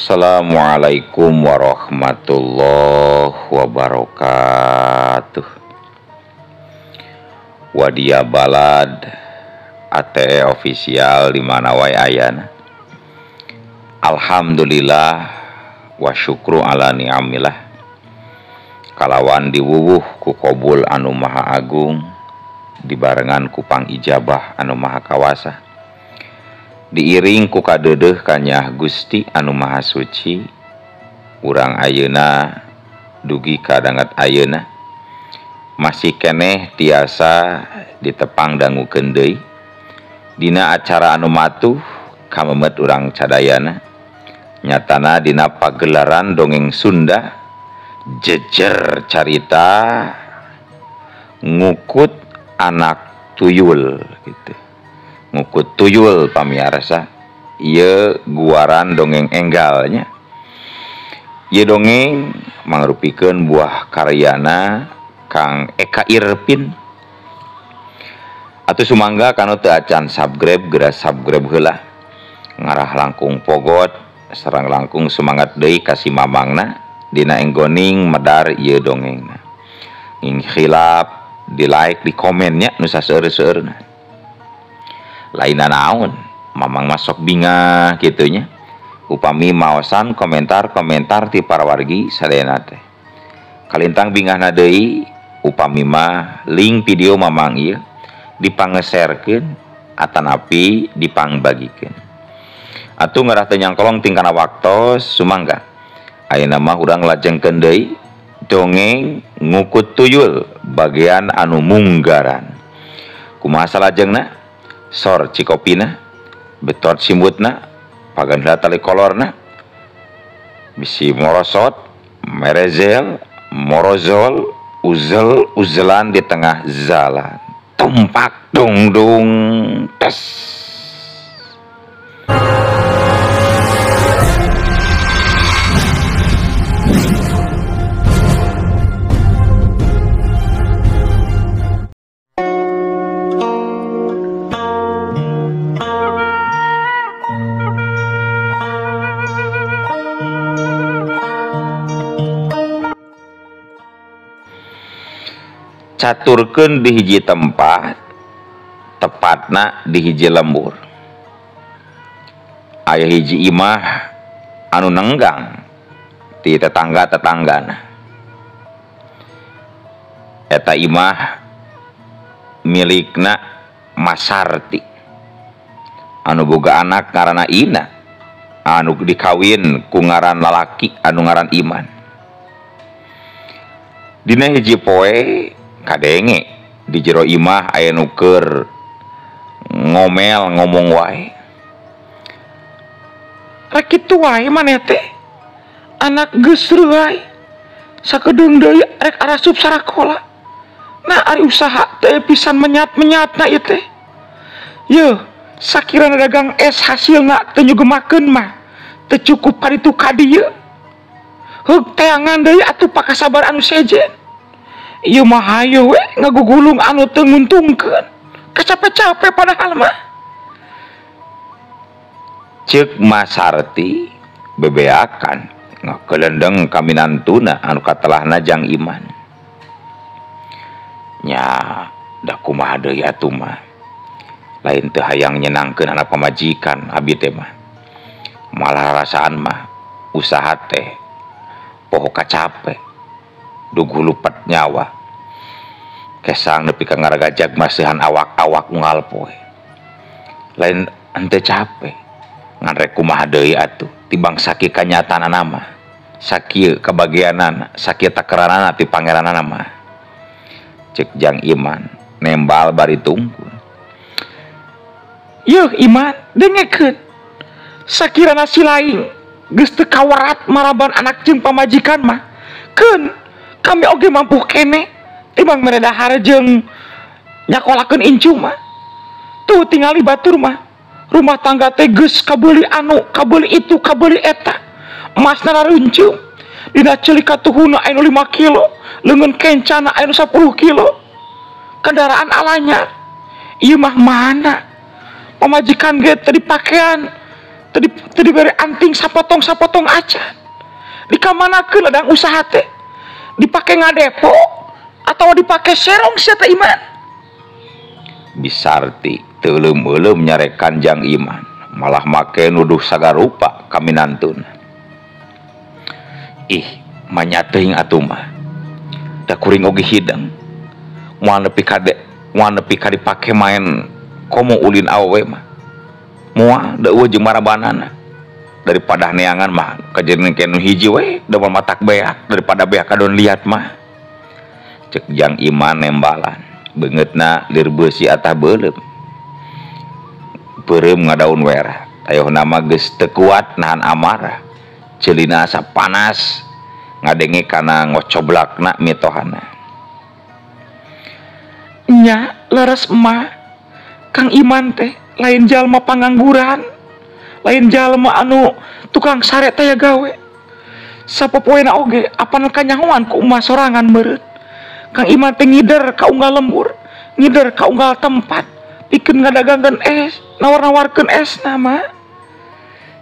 Assalamualaikum warahmatullahi wabarakatuh. Wadia Balad ATE official di mana wae ayana. Alhamdulillah wa syukru ala ni'amillah. Kalawan diwuwuh ku kobul anu maha agung, dibarengan ku pangijabah anu maha kawasa. Diiring ku kadeudeuh kanyah Gusti anu maha suci, urang ayeuna dugi ka danget ayeuna masih keneh tiasa ditepang dangukeun deui dina acara anu matuh kamemet urang cadayana, nyatana dina pagelaran dongeng Sunda jejer carita ngukut anak tuyul gitu. Ngukut tuyul pamiarsa, ieu guaran dongeng enggalnya. Ieu dongeng mangrupikeun buah karyana Kang Eka Irpin. Atuh sumangga kanu teu acan subscribe geura subscribe heula. Ngarah langkung pogot sareng langkung semangat deui ka si mamangna dina enggoning medar ieu dongengna. Nging khilaf di like di komennya nu saseur-seurna. Lainna naon mamang masuk bingah gitunya upami maosan komentar-komentar ti para wargi sadayana teh. Kalintang bingahna deui upami mah link video mamang ieu dipangeserkeun atanapi dipangbagikeun. Atuh ngarah teu nyangkolong tingkana waktos sumangga. Ayeuna mah urang lajengkeun deui dongeng ngukut tuyul bagian anu munggaran. Kumaha salajengna? Sor cikopina, betot simbutna, paganla tali kolorna, bisi morosot, merezel, morozol, uzel, uzelan di tengah jalan. Tumpak dungdung tes. Caturkeun di hiji tempat, tepatna di hiji lembur. Aya hiji imah anu nenggang ti tetangga-tetanggana. Eta imah milikna Masarti anu boga anak ngaranna Ina, anu dikawin ku ngaran lalaki anu ngaran Iman. Dina hiji poe kadenge di jero imah aya nu keur ngomel ngomong wae. Rek kitu wae maneh teh, anak geus reuay sakedeung deui rek arasup sarakola. Nah ari usaha teh pisan menyat-menyatna ieu teh. Yeuh, sakirana dagang es hasilna teu nyugemakeun mah teu cukup ka ditu ka dieu. Heug teangan deui atuh pakasabar anu sejen. Ieu mah hayo we ngagugulung anu teu nguntungkeun. Kacape-cape padahal mah. Ceuk Masarti bebeakan ngakelendeng kaminantuna anu katelahna jang Iman. Nya da kumaha deui atuh mah. Lain teu hayang nyenangkeun anak pamajikan abi teh mah. Malah rasaan mah usaha teh poho kacape. Duguh lupet nyawa. Kesang nepi ka ngaragajag masihan awak-awak unggal poe. Lain henteu capek. Ngan rek kumaha deui atuh tibang sakieu kanyataanana mah. Sakieu kabagianana, sakieu takeranana ti pangeranana mah. Ceuk jang Iman nembal bari tungkul. Yeuh Iman dengekeun. Sakirana si laing geus teu kawerat maraban anak jeung pamajikan mah. Keun kami oge mampu kene timbang mere dahar jeung nyakolakeun incu mah. Tuh tingali batur mah. Rumah tangga teh geus kabeuli anu, kabeuli itu, kabeuli eta. Emasna rarunceum. Dina ceuli katuhuna aya nu 5 kilo, leungeun kencana aya nu 10 kilo. Kendaraan alanya. Ieu mah mana? Pamajikan ge teu dipakean, Teu dibere anting sapotong-sapotong acan. Dikamanakeun ladang usaha teh? Dipake ngadepo atau dipake serong sia teh Iman? Bisarti teu euleum-euleum nyarekan Jang Iman, malah make nuduh sagarupa ka minantuna. Ih, manya teuing atuh mah. Da kuring oge hideng. Moal nepi ka moal nepi ka dipake main komo ulin awewe mah. Moal da eueuh jeung marabanana. Daripada neangan mah kajeun nu hiji we da moal matak beak daripada beak kadon liat mah. Cek Jang Iman nembalan, beungeutna lir beusi atah beuleum. Peureum ngadaun werah, tayohna mah geus teu kuat nahan amarah. Ceulina asa panas ngadenge kana ngocoblakna mitohana. Nya leres mah Kang Iman teh lain jalma pangangguran, lain jalma anu tukang sare teh ya gawe. Sapopoena oge apan kanyahoan ku emak sorangan meureun. Kang Iman teh ngider ka unggal lembur, ngider ka unggal tempat, pikeun ngadagangkeun es, nawar-nawarkeun es nama.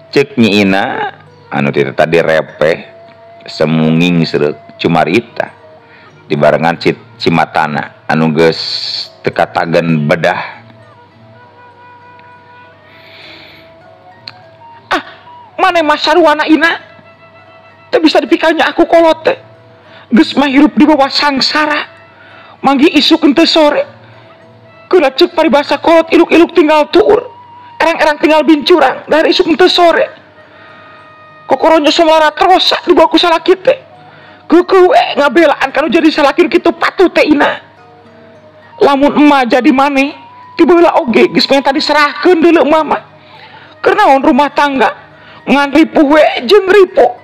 Cek Nyi Ina anu ti tadi repeh semunging sreuk cumarita dibarengan cimatana anu geus teu katagen bedah. Ah, mane mah sarwana Ina? Teu bisa dipikanya aku kolot teh. Geus mah hirup di bawah sangsara. Manggi isuk henteu sore. Keuna ceuk paribasa kolot iluk-iluk tinggal tuur. Erang-erang tinggal bincurang dari isuk henteu sore. Kokoronyo somalara terosa dibawa ku salaki teh. Keukeuh we ngabelaan kanu jadi salaki kitu patut teh Ina. Lamun emak jadi maneh, tiba heula oge geus menta diserahkeun deuleu emak mah. Keur naon rumah tangga ngan ripuh we jeung ripo.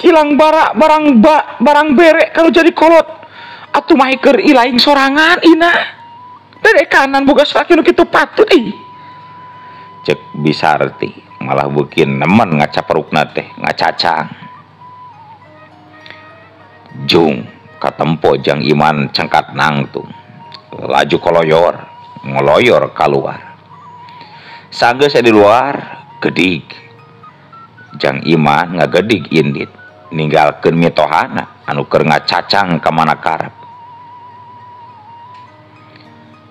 Kilang bara barang ba barang bere kalau jadi kolot atuh mah keur ilaing sorangan Ina. Dede kanan boga salaki nu kitu patut ih. Cek Bisarti malah beukin nemen ngacaperukna teh ngacacang. Jung katempo Jang Iman cengkat nangtung. Laju koloyor, ngoloyor kaluar. Sanggeus di luar gedig. Jang Iman ngagedig indit ninggalkeun mitohana anu keur ngacacang ka mana karep.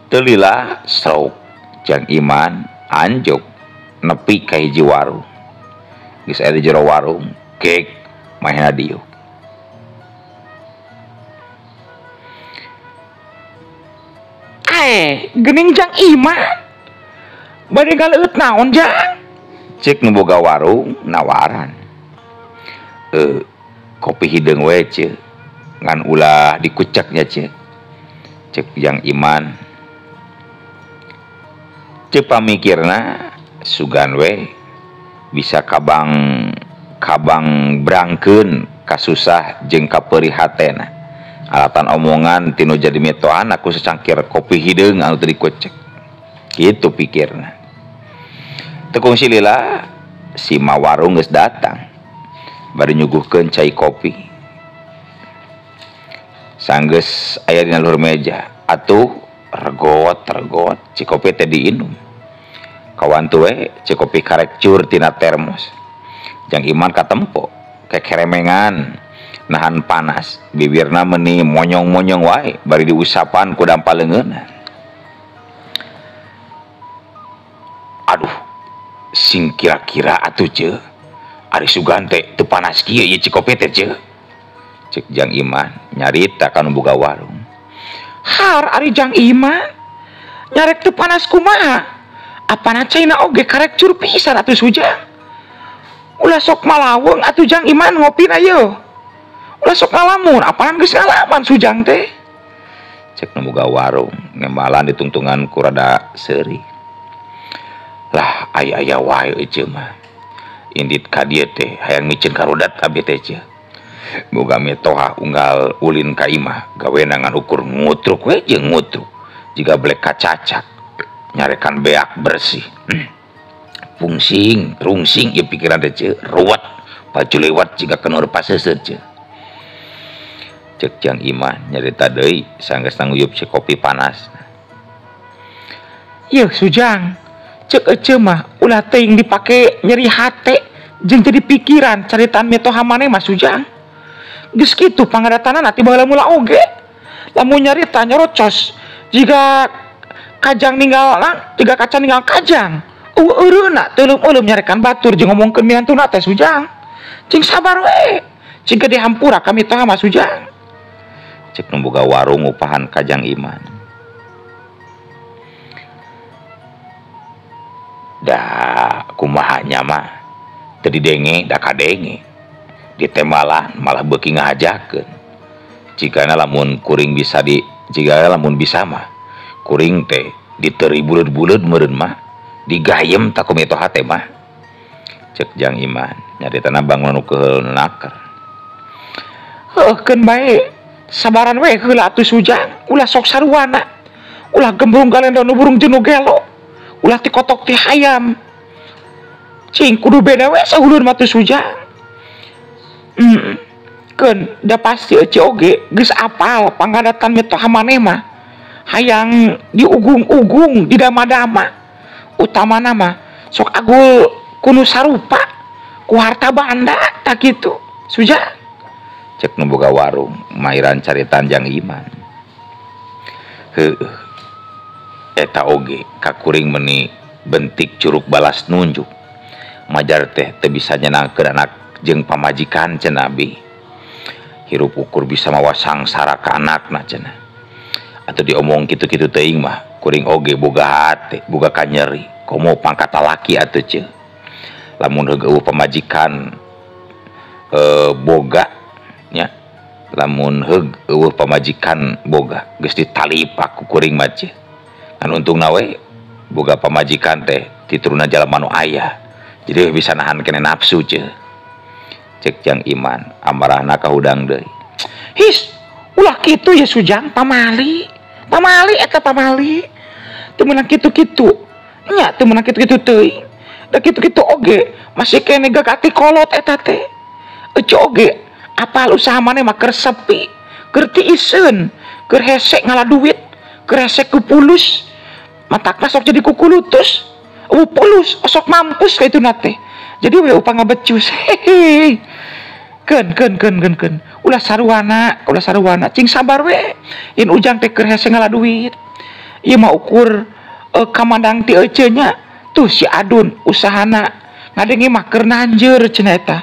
Teu lila stroke Jang Iman anjuk nepi ka hiji warung. Geus aya di jero warung, gek mahena diuk. Gening Jang Iman bade galeueut naon Jang? Cek nu boga warung nawaran. Kopi hideung we ceu, ngan ulah dikuceknya ceu. Cek Jang Iman. Cek pamikirna sugan we bisa kabang brangkeun kasusah jeung kapeurih hatena. Alatan omongan tinu jadi mitohan aku secangkir kopi hideung anu teu dikucek. Kitu pikirna. Teu kungsi lila si mawarung geus datang. Bari nyuguhkeun cai kopi. Sanggeus aya dina luhur meja, atuh regot-regot ci kopi teh diinum. Kawantu we ci kopi karek cur tina termos. Jang Iman katempo kekeremengan nahan panas, bibirna meni monyong-monyong wae bari diusapan ku dampa leungeunna. Aduh, sing kira-kira atuh ceu. Ari sugan teh teu panas kieu ieu cikopi teh ceu. Cek Jang Iman nyarita ka nu boga warung. Har ari Jang Iman nyarek teu panas kumaha? Apana caina oge karek cur pisan atuh sujang. Ulah sok malaweng atuh Jang Iman ngopina yeuh. Ulah sok ngalamun, apaan geus ngalaman sujang teh. Cek nu boga warung nembalan ditungtungan ku rada seuri. Lah aya-aya wae eceu mah. Indit ka dieu teh hayang miceun karodat abdi teh ceu. Boga mitoha unggal ulin ka imah gawena ngan ukur ngutruk we jeung ngutruk. Jiga blek kacacak nyarekan beak bersih. Pungsing, rungsing ieu pikiran teh ceu, ruwet baju lewat jiga kenur paseuseut ceu. Cek Jang Iman nyarita deui sanggeus nguyup si kopi panas. Yeuh sujang, Cek ece mah ulah teuing dipake nyeri hate jeung jadi pikiran caritaan mitoha maneh mah Sujang. Geus kitu pangadatanana ti baheula mula oge. Lamun nyarita nyerocos jiga kajang ninggal tiga kaca ninggal kajang. Eureuna teuleum-euleum nyarekan batur jeung ngomongkeun minantuna teh Sujang. Cing sabar we. Cing gede hampura ka mitoha mah Sujang. Cek nu boga warung upahan kajang iman. Da kumaha nya mah teu didenge da kadenge. Ditemalan malah beuki ngahajakeun. Jigana lamun kuring bisa di jigana lamun bisa mah kuring teh diteri buleud-buleud meureun mah digayem tak ku mitoha teh mah. Cek Jang Iman nyaritana bangun nu keuheul naker. Heuh keun bae sabaran we heula atuh Sujang, ulah sok saruana. Ulah gembrung galendo nu burung jenuh gelo. Ulah tikotok ti hayam. Cing kudu beda we sahulun mah tuh Sujang. Keun da pasti ece oge geus apal pangadatan mitoha maneh mah. Hayang diugung-ugung didama-dama. Utamana mah sok agul kunu sarupa ku harta banda tak kitu. Sujang. Cek nu boga warung mairan caritan Jang Iman. Heueuh. Eta oge ka kuring meni bentik curug balas nunjuk. Majar teh teu bisa nyenangkeun anak jeung pamajikan cenah bi. Hirup ukur bisa mawa sangsara ka anakna cenah. Atuh diomong kitu-kitu teuing mah kuring oge boga hate, boga kanyeri, komo pangkat lalaki atuh ceu. Lamun heueuh pamajikan boga nya, lamun heueuh pamajikan boga geus ditalipak ku kuring mah ceu. Kan untungna we boga pamajikan teh tituruna jalma nu aya. Jadi bisa nahan kene nafsu ceu. Cek Jang Iman amarahna kahudang deui. His, ulah kitu ya Sujang, pamali. Pamali eta pamali. Teu meunang kitu-kitu. Nya teu meunang kitu-kitu teuing. Da kitu-kitu oge masih kene gagati kolot eta teh. Ece oge apal usaha maneh mah keur sepi, keur tiiseun, keur hese ngala duit, keur hese ku pulus. Matakna sok jadi kukulutus. Eueuh pulus osok mampus ka ituna teh. Jadi we upah ngabecus. Hehehe. Keun keun keun keun keun. Ulah saruana, cing sabar we. Yen Ujang teh keur hese ngala duit. Ieu mah ukur kamandang ti ece nya. Tuh si Adun usahana ngadenge mah keur nanjeur cenah eta.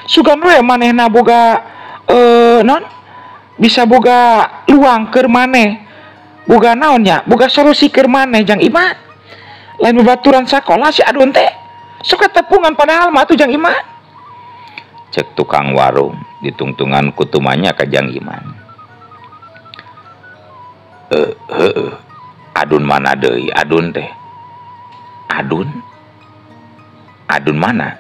Sugan we manehna boga non bisa boga luang keur maneh. Boga naon nya? Boga solusi keur maneh Jang Iman. Lain babaturan sakola si Adun teh. Sok tepungan padahal mah atuh Jang Iman. Cek tukang warung ditungtungan kutumanya ka Jang Iman. Heueuh. Adun mana deui Adun teh? Adun? Adun mana?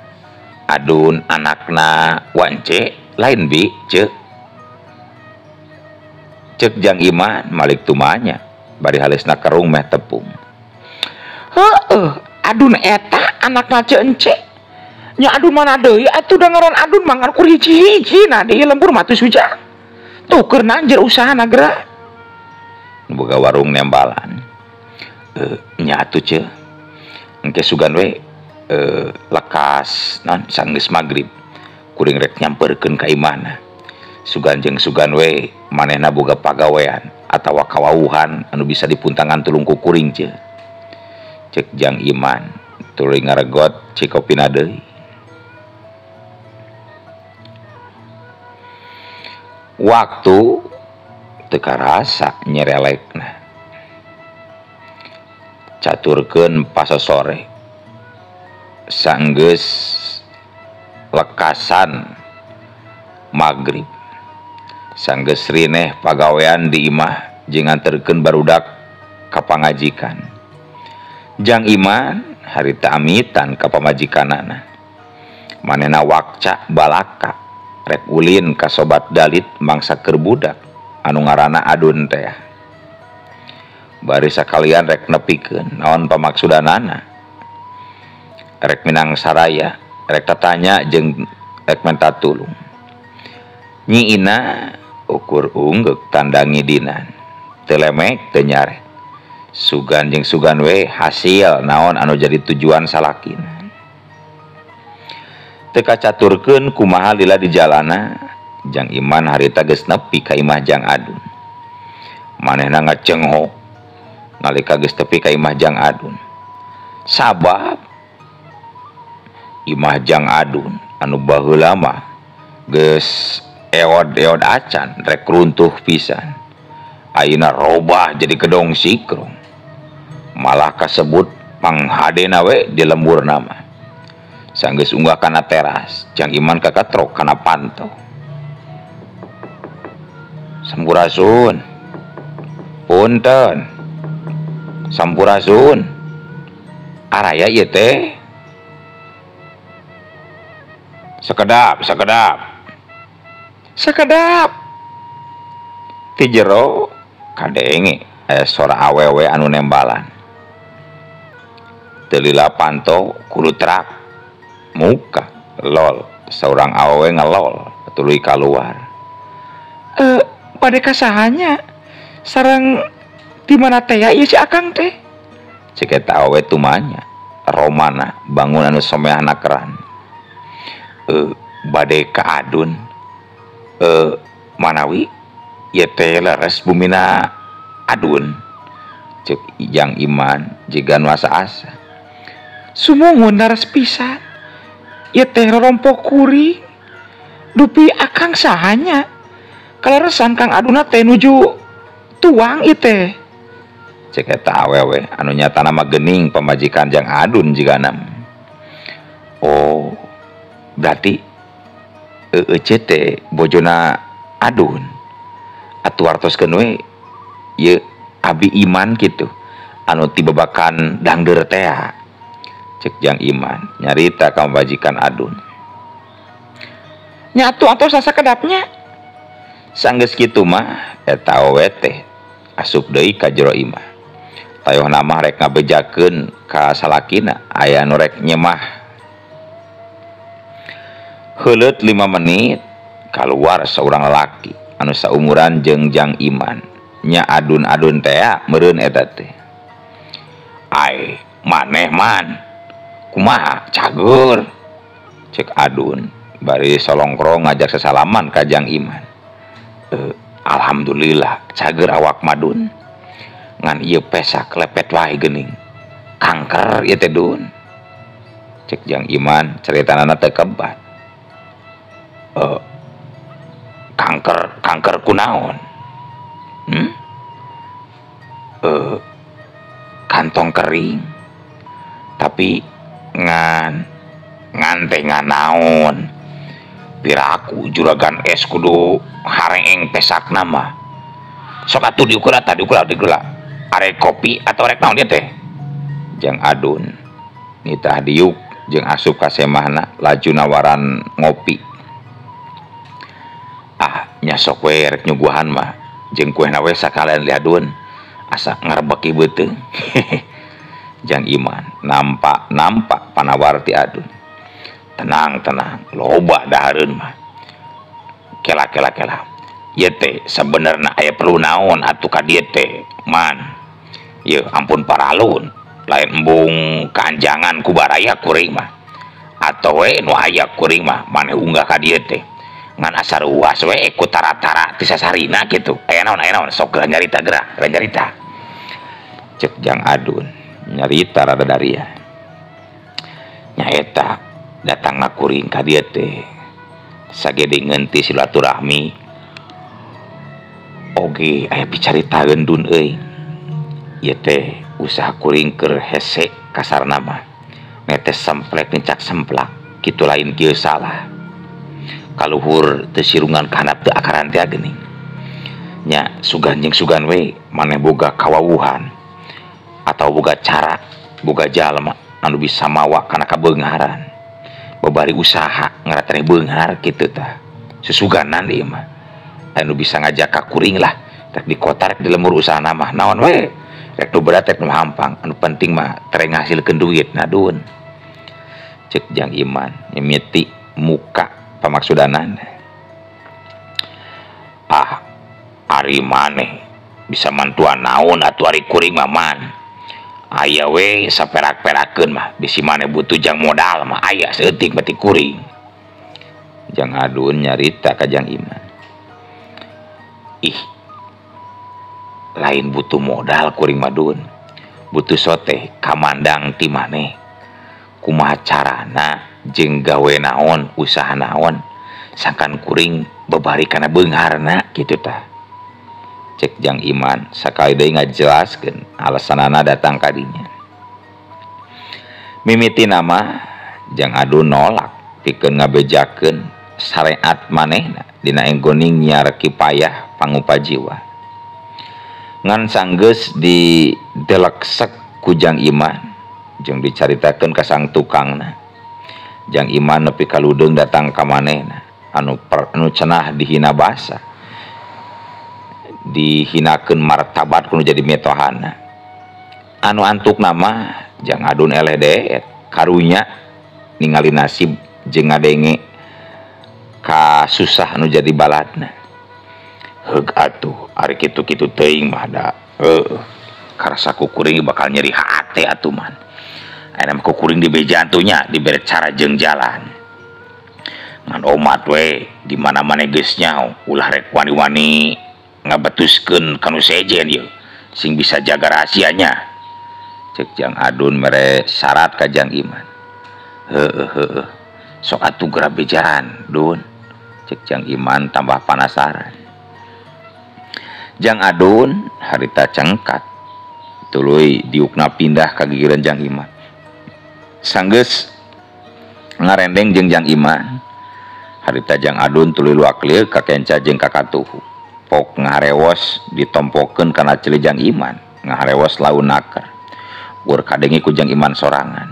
Adun anakna wance lain bi cek. Cek Jang Iman malik tumanya bari haleusna kerung meh tepung. Heueuh, Adun eta anakna ce ence. Nya Adun mana deui atuh da ngaran Adun mah ngan kur hiji-hiji nah deui lembur mah tuh Sujang. Tuh keur nanjer usahana geura. Boga warung nembalan. Nya atuh ce. Engke sugan we lekas non sanggeus magrib. Kuring rek nyamperkeun ka imahna. Sugan jeung sugan we manehna boga pagawean atawa kawauhan anu bisa dipuntangan tulung ku kuring ce. Cek Jang Iman tuluy ngaregot cikopina deui. Waktu teu karasa nyerelekna. Caturkeun pasosore. Sanggeus lekasan magrib. Sanggeus rineh pagawean di imah jeung nganterkeun barudak ka pangajikan. Jang Iman harita amitan ka pamajikanana. Manehna wakca balaka rek ulin ka sobat dalit mangsa keur budak anu ngaranna Adun teh. Bari sakalian rek nepikeun naon pamaksudanana. Rek minang saraya, rek tatanya jeung rek menta tulung. Nyi Ina ukur unggeuk tandangi dinan, teu lemek teu nyarek. Sugan jeung sugan we hasil naon anu jadi tujuan salakina. Teu kacaturkeun kumaha lila di jalana Jang Iman harita geus nepi ka imah Jang Adun. Manehna ngacenghok nalika geus tepi ka imah Jang Adun. Sabab imah Jang Adun anu baheula mah geus eod-eod acan rek runtuh pisan. Ayeuna robah jadi gedong sikrong. Malah kasebut panghadena we di lembur nama. Sanggeus unggah kana teras, Jang Iman kakatrok kana panto. Sampurasun. Punten. Sampurasun. Araya ieu teh. Sekedap, sekedap. Sekedap. Ti jero kadenge aya sora awewe anu nembalan. Teu lila panto kulutrak muka lol saurang awewe ngelol tuluy kaluar. Pada kasahanya sareng di mana teh ya ieu si akang teh? Cek eta awewe tumanya romana bangun anu someahna keran. Bade ka Adun manawi ieu teh leres bumina Adun. Cek Jang Iman jiga nu asa-asa. Sumungun leres pisan. Ieu teh rorompok kuring. Dupi akang sahanya. Kaleresan Kang Aduna teh nuju tuang ieu teh. Cek eta awewe anu nyatana mah geuning pamajikan Jang Adun jigana. Oh, berarti eueuh teh bojona Adun. Atuh artoskeun we ieu abi Iman kitu anu ti babakan dangdeur tea. Cek Jang Iman nyarita ka pamajikan Adun. Nya atuh atos sakedapnya. Sanggeus kitu mah eta awewe teh asup deui ka jero imah. Tayohna mah rek ngabejakeun ka salakina aya nu rek nyemah. Heuleut 5 menit kaluar saurang lalaki anu saumuran jeung Jang Iman. Nya Adun-adun tea meureun eta teh. Ai maneh man kumaha cager? Cek Adun bari solongkrong ngajak sesalaman ka Jang Iman. Alhamdulillah cager awak madun. Ngan ieu pesak lepet wae geuning. Kanker ieu teh Dun. Cek Jang Iman caritanana teu kebat. Kanker, kanker kunaon? Kantong kering. Tapi ngan teh ngan naon? Piraku juragan es kudu hareeng pesakna mah. Sok atuh diukur ata diukur diukur. Arek kopi atau rek naon ieu teh? Jang Adun nitah diuk jeung asup ka semahna laju nawaran ngopi. Ah, nya sok we rek nyuguhan mah jeung kuehna we sakalian liadun asa ngarebeki beuteung. Jang Iman nampak panawar ti Adun. Tenang tenang, loba dahareun mah. Kela kela kela. Ieu teh sabenerna aya perlu naon atuh ka dieu teh, man. Ieu ampun paralun, lain embung kanjangan ku baraya kuring mah. Atau we nu aya kuring mah maneh unggah ka dieu teh. Ngan asa ruas we ku tara-tara ti sasarina kitu. Aya naon sok geura nyarita geura, geura nyarita. Cek Jang Adun nyarita rada daria. Nyaeta datang kuring ka dieu teh sagede ngeunti silaturahmi oge aya picaritaeun Dun euy. Ieu teh usaha kuring keur hese kasarna mah netes semplek nincak semplak kitu lain kieu salah. Kaluhur teu sirungan ka handap teu akaran teh geuning. Nya sugan jeung sugan we maneh boga kawawuhan atau boga cara boga jalma anu bisa mawa kana kabeungharan. Babari usaha ngaratane beunghar kitu tah. Susuganan ieu mah anu bisa ngajak ka kuring lah rek di kota rek di lembur usahana mah naon we rek nu berat rek nu hampang anu penting mah tere ngahasilkeun duit na Dun. Cek Jang Iman nyemiti muka pamaksudanan. Ah ari maneh Bisa mantuan naon atuh ari kuring mah man. Aya we saperak-perakeun mah bisi maneh butuh jang modal mah aya saeutik mah ti kuring. Jang Adun nyarita ka Jang Iman. Ih, lain butuh modal kuring mah Dun. Butuh sote kamandang ti maneh. Kumaha carana jeung gawe naon, usaha naon, sangkan kuring babari kana beungharna kitu tah. Cek Jang Iman sakali deui ngajelaskeun alasanana datang ka dinya. Mimiti nama Jang Adun nolak pikeun ngabejakeun syariat manehna dina enggoning nyiar kipayah pangupa jiwa. Ngan sanggeus dideleksek ku Jang Iman jeung dicaritakeun ka sang tukangna. Jang Iman nepi ka ludeung datang ka manehna anu cenah dihina basa. Dihinakeun martabat kudu jadi metohana. Anu antuk nama Jang Adun eleh deet karunya ningali nasib jeung ngadenge ka susah anu jadi baladna. Heug atuh ari kitu-kitu teuing mah da heuh karasa ku kuring bakal nyeri hate atuh man. Ayeuna mah ku kuring dibejaan tuh nya dibere cara jeung jalan. Ngan omat we di mana-mana geus nyaho ulah rek wani-wani ngabetuskeun ka nu sejen ieu sing bisa jaga rahasianya. Cek Jang Adun mere syarat ka Jang Iman. Heueuh heueuh sok atuh geura bejaan Dun. Cek Jang Iman tambah panasaran. Jang Adun harita cengkat tuluy diukna pindah ka gigireun Jang Iman. Sanggeus ngarendeng jeung Jang Iman harita Jang Adun tuluy luak lieu ka kenca jeung ka katuhu. Pok ngaharewos ditompokeun kana ceuli Jang Iman, ngaharewos laun naker. Ukur kadenge ku Jang Iman sorangan.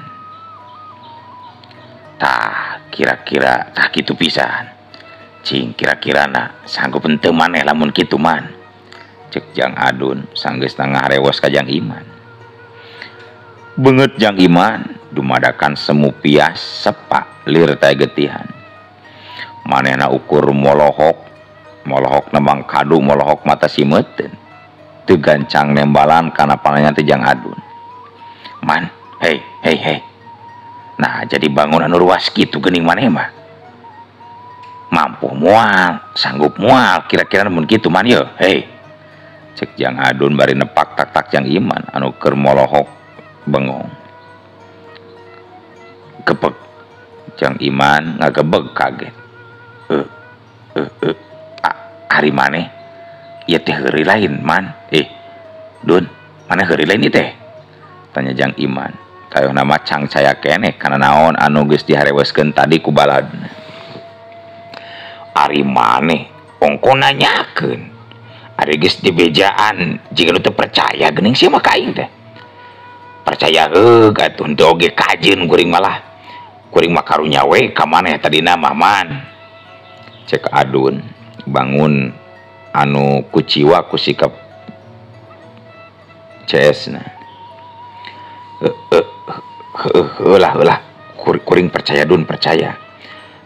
Tah kira-kira tah kitu pisan. Cing kira-kirana sanggup henteu maneh lamun kitu man. Cek Jang Adun sanggeus ngaharewos ka Jang Iman. Beungeut Jang Iman dumadakan semu pias sepak lir teh getihan. Manehna ukur molohok, molohok nembang kadu, molohok mata simeuteun. Teu gancang nembalan kana pananya teh Jang Adun. Man, hei, hei, hei. Nah, jadi bangun anu ruas kitu geuning maneh mah. Mampu moal, sanggup moal, kira-kira mun kitu man ye, hei. Cek Jang Adun bari nepak tak-tak Jang Iman anu keur molohok bengong. Gebeg. Jang Iman ngagebeg kaget. Ari maneh ieu teh heureuy lain man. Dun, maneh heureuy lain ieu teh? Tanya Jang Iman. Kayoh nama cangcaya keneh kana naon anu geus dihareweskeun tadi ku baladna. Ari maneh ongko nanyakeun. Ari geus dibejaan jiga nu teu percaya geuning sia mah ka aing teh. Percaya heug atuh henteu oge kajeun kuring malah. Kuring mah karunya we ka maneh tadina mah man. Cek Adun bangun anu kuciwa ku sikap CS na. Heulah heulah kuring percaya Dun percaya.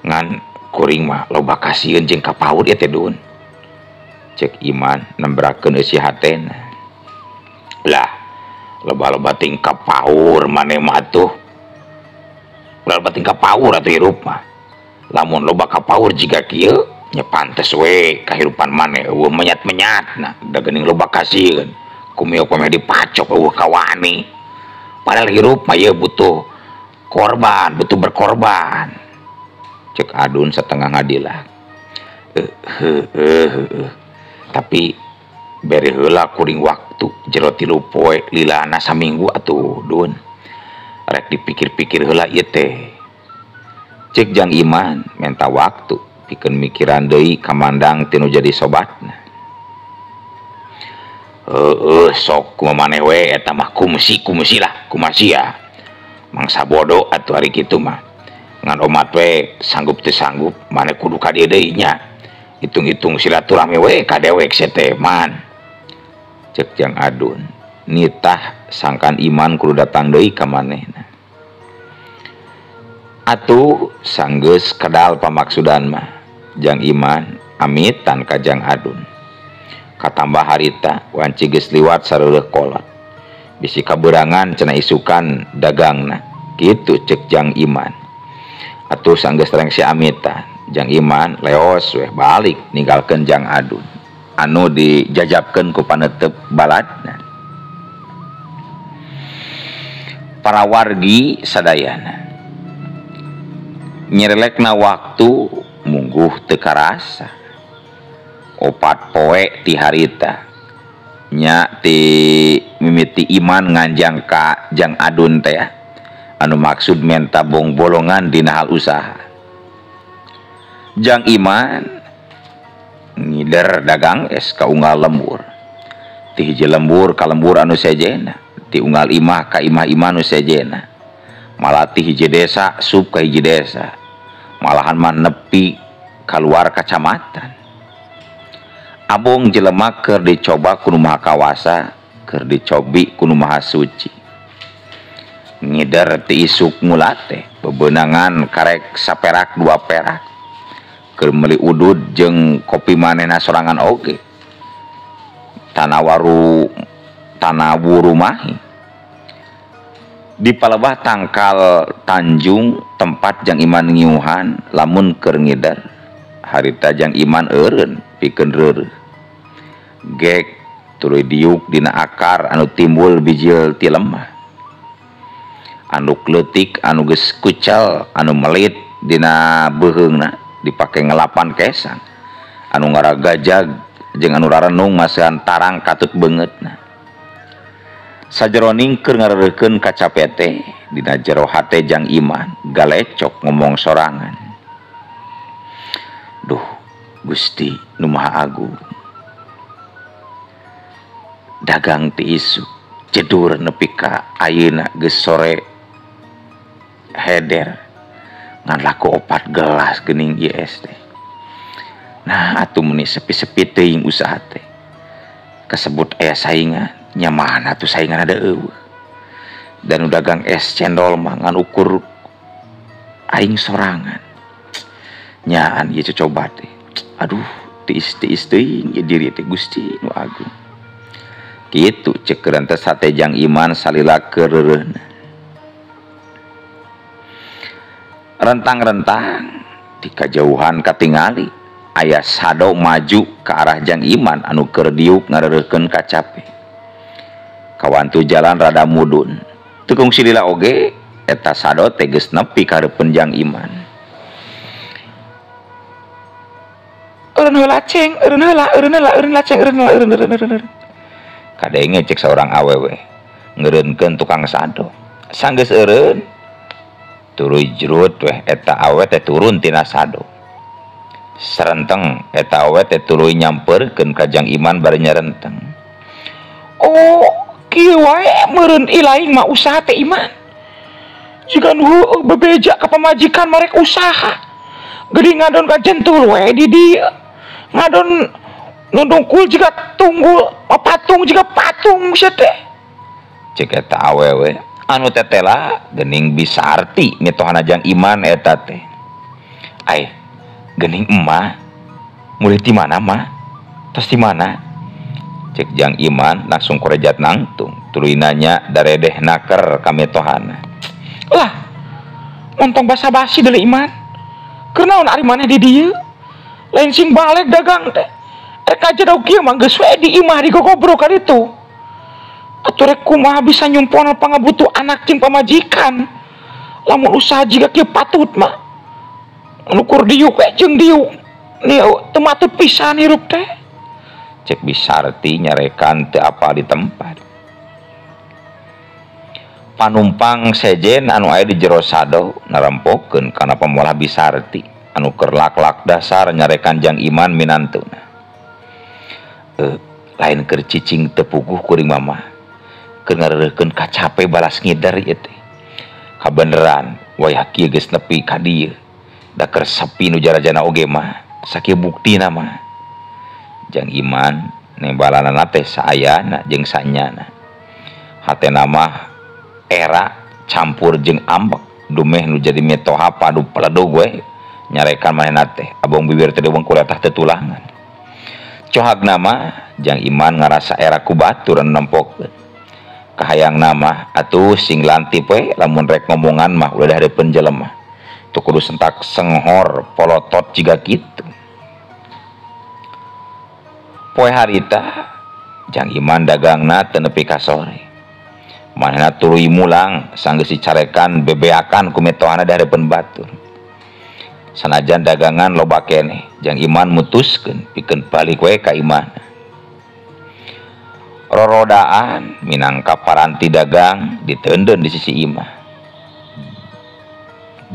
Ngan kuring mah loba kasieun jeung ka paur ieu teh Dun. Cek Iman nembrakeun eusi hatena. Lah loba-loba tingkah paur maneh mah atuh. Loba tingkah paur atuh hirup mah. Lamun loba ka paur jiga kieu nya pantes we kahirupan maneh eueuh menyat-menyat nah da geuning loba kasieun. Kumieu kumaha dipacok eueuh kawani. Padahal hirup mah ieu butuh korban, butuh berkorban. Cek Adun setengah ngadilah. Tapi bere heula kuring waktu jero 3 poe lilana saminggu atuh Dun. Rek dipikir-pikir heula ieu teh. Cek Jang Iman menta waktu pikeun mikiran deui kamandang tinu jadi sobatna. Heueuh sok kumaha maneh we eta mah kumusi kumusi lah kumasia. Mangsa bodoh atuh ari kitu mah. Ngan omat we sanggup teu sanggup maneh kudu ka dieu deui nya. Hitung-hitung silaturahmi we ka dewek teh man. Cek Jang Adun nitah sangkan Iman kudu datang deui ka manehna. Atuh sanggeus kedal pamaksudan mah Jang Iman amitan ka Jang Adun. Katambah harita wanci geus liwat sareureuk kolot. Bisi kaberangan cenah isukan dagangna. Kitu cek Jang Iman. Atuh sanggeus rengse amitan, Jang Iman leos weh balik ninggalkeun Jang Adun anu dijajabkeun ku panetep baladna. Para wargi sadayana nyerelekna waktu mungguh teu karasa. 4 poe ti harita nya ti mimiti Iman nganjang ka Jang Adun teh anu maksud menta bongbolongan dina hal usaha. Jang Iman ngider dagang es ka unggal lembur, ti hiji lembur ka lembur anu sejena, ti unggal imah ka imah-imah anu sejena, malah ti hiji desa sub ka hiji desa, malahan mah nepi kaluar kacamatan. Abong jelema keur dicoba ku nu Maha Kawasa, keur dicobi ku nu Maha Suci. Ngider ti isuk mulate bebenangan karek saperak 2 perak, keur meuli udud jeung kopi manehna sorangan oge. Tanawaru tanawuru mahi. Di palebah tangkal Tanjung tempat Jang Iman ngiuhan lamun keur ngider. Harita Jang Iman eureun pikeun reureuh. Gek tuluy diuk dina akar anu timbul bijil ti lemah. Anu leutik anu geus kucal anu melit dina beuheungna dipake ngelapan kesang. Anu ngaragajag jeung anu rarenung masihan tarang katut beungeutna. Sajeroning keur ngareurekeun kacape teh dina jero hate Jang Iman galecok ngomong sorangan. Duh Gusti nu Maha Agung, dagang ti isuk jedur nepi ka ayeuna geus sore heder ngan laku 4 gelas geuning ieu es teh. Nah atuh meuni sepi-sepi teuing usaha teh kasebut aya saingan. Nya mana tuh saingan ada eueuh. Dan dagang es cendol mah ngan ukur aing sorangan. Nyaan ieu cocoba teh. Aduh, tiis-tiis teuing ieu diri teh Gusti nu Agung. Kitu ceuk teh sate Jang Iman salila keur reureuhna. Rentang-rentang di kajauhan katingali aya sado maju ke arah Jang Iman anu keur diuk ngareureurkeun kacape. Kawantu jalan rada mudun. Teu kungsi lila oge eta sado teh geus nepi ka hareupeun Jang Iman. Eureun heula ceng, eureun heula, eureun heula, eureun ceng, eureun heula, eureun eureun eureun. Kadenge cek saurang awewe ngeureunkeun tukang sado. Sanggeus eureun tuluy jrut weh eta awe teh turun tina sado. Serenteng eta awe teh tuluy nyamperkeun ka Jang Iman bari nyarenteng. Oh, kieu wae meureun ilaing mah usaha teh Iman. Jiga nu heueuh bebeja ka pamajikan marek usaha. Geuning ngadon ka jentul we di dieu. Ngadon nundungkul jiga tunggul, patung jiga patung sia teh. Cek eta awewe anu tetela geuning Bisarti mitohana Jang Iman eta teh. Ai, geuning emah mulih ti mana mah? Tos ti mana? Cek Jang Iman langsung korejat nangtung tuluy nanya daredeh naker ka mitohana. Lah, montong basa-basi deui Iman. Keur naon ari maneh di dieu? Lain sing balik dagang teh. Rek aja dau kieu mah geus we di imah digogobrok ka ditu. Atuh rek kumaha bisa nyumponan pangabutuh anak jeung pamajikan. Lamun usaha jiga kieu patut mah. Nukur diuk we jeung diuk. Ni teu matut pisan hirup teh. Cek Bisarti nyarekan teu apal di tempat. Panumpang sejen anu aya di jero sado narempokeun kana pamolah Bisarti anu keur lak-lak dasar nyarekan Jang Iman minantuna. Lain keur cicing teu puguh kuring mama. Keur ngareureurkeun kacape balas ngider ieu teh. Kabeneran wayah kieu geus nepi ka dieu. Da keur sepi nu jarajana oge mah sakieu buktina mah. Jang Iman nembalanana teh saayana jeung sanyana. Hatena mah era campur jeung ambek dumeh nu jadi mitoha padu peledug we nyarekan manehna teh abong bibir teh deweng kuletah teu tulangan. Cohagna mah Jang Iman ngarasa era ku batur anu nempokeun. Kahayangna mah atuh sing lantip we lamun rek ngomongan mah ulah hareupeun jelema. Teu kudu sentak senghor polotot jiga kitu. Poe harita Jang Iman dagangna teu nepi ka sore. Manehna tuluy mulang sanggeus dicarekan bebeakan ku mitohana di hareupeun batur. Sanajan dagangan loba keneh, Jang Iman mutuskeun pikeun balik we ka imahna. Rorodaan minangka paranti dagang diteundeun di sisi imah.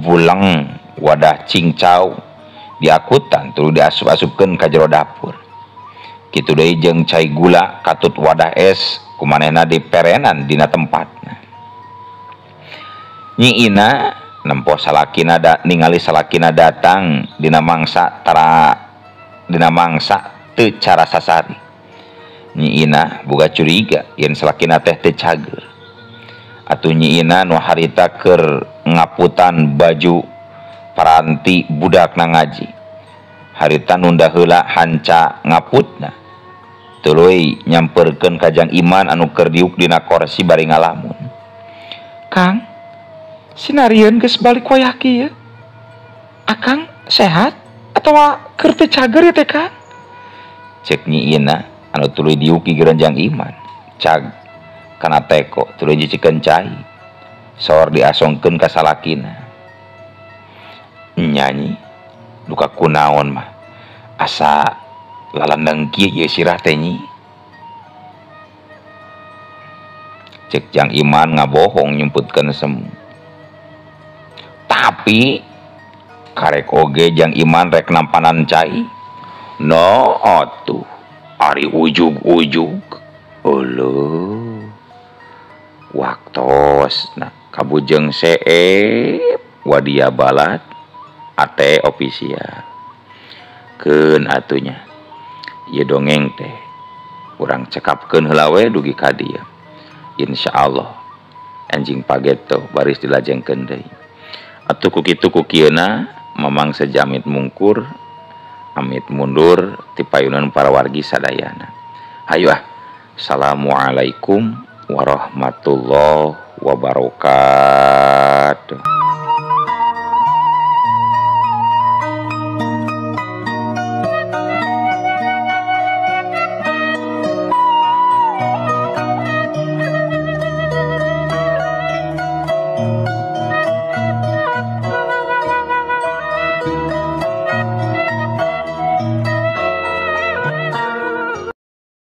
Buleng wadah cingcau diakutan tuluy diasup-asupkeun ka jero dapur. Kitu deui jeung cai gula katut wadah es kumanehna diperenan dina tempatna. Nyi Ina nempo salakina ningali salakina datang dina mangsa tara dina mangsa teu cara sasari. Nyi Ina boga curiga yen salakina teh teu cager. Atuh Nyi Ina nu harita keur ngaputan baju paranti budakna ngaji. Harita nunda heula hanca ngaputna. Tuluy nyamperkeun ka Jang Iman anu keur diuk dina korsi bari ngalamun. Kang, sinarieun geus balik wayah kieu. Akang sehat atawa keur teu cager ieu teh, Kang? Cek Nyi Ina anu tuluy diuk gigireun Jang Iman. Cag kana teko tuluy jicikeun cai. Sor diasongkeun ka salakina. Nyanyi duka kunaon mah asa lalendeng kieu ieu sirah teh nyi. Cek Jang Iman ngabohong nyumputkeun semu. Tapi karek oge Jang Iman rek nampanan cai. No atuh ari ujug-ujug. Euleuh. Waktosna kabujeng seep wadia balat ate ofisial. Keun atunya. Ieu dongeng teh urang cekapkeun heula we dugi ka dieu. Insyaallah anjing pageto baris dilajengkeun deui. Atuh ku kitu ku kieuna Mamang sejamit mungkur amit mundur ti payunan para wargi sadayana. Hayu ah. Assalamualaikum warahmatullahi wabarakatuh.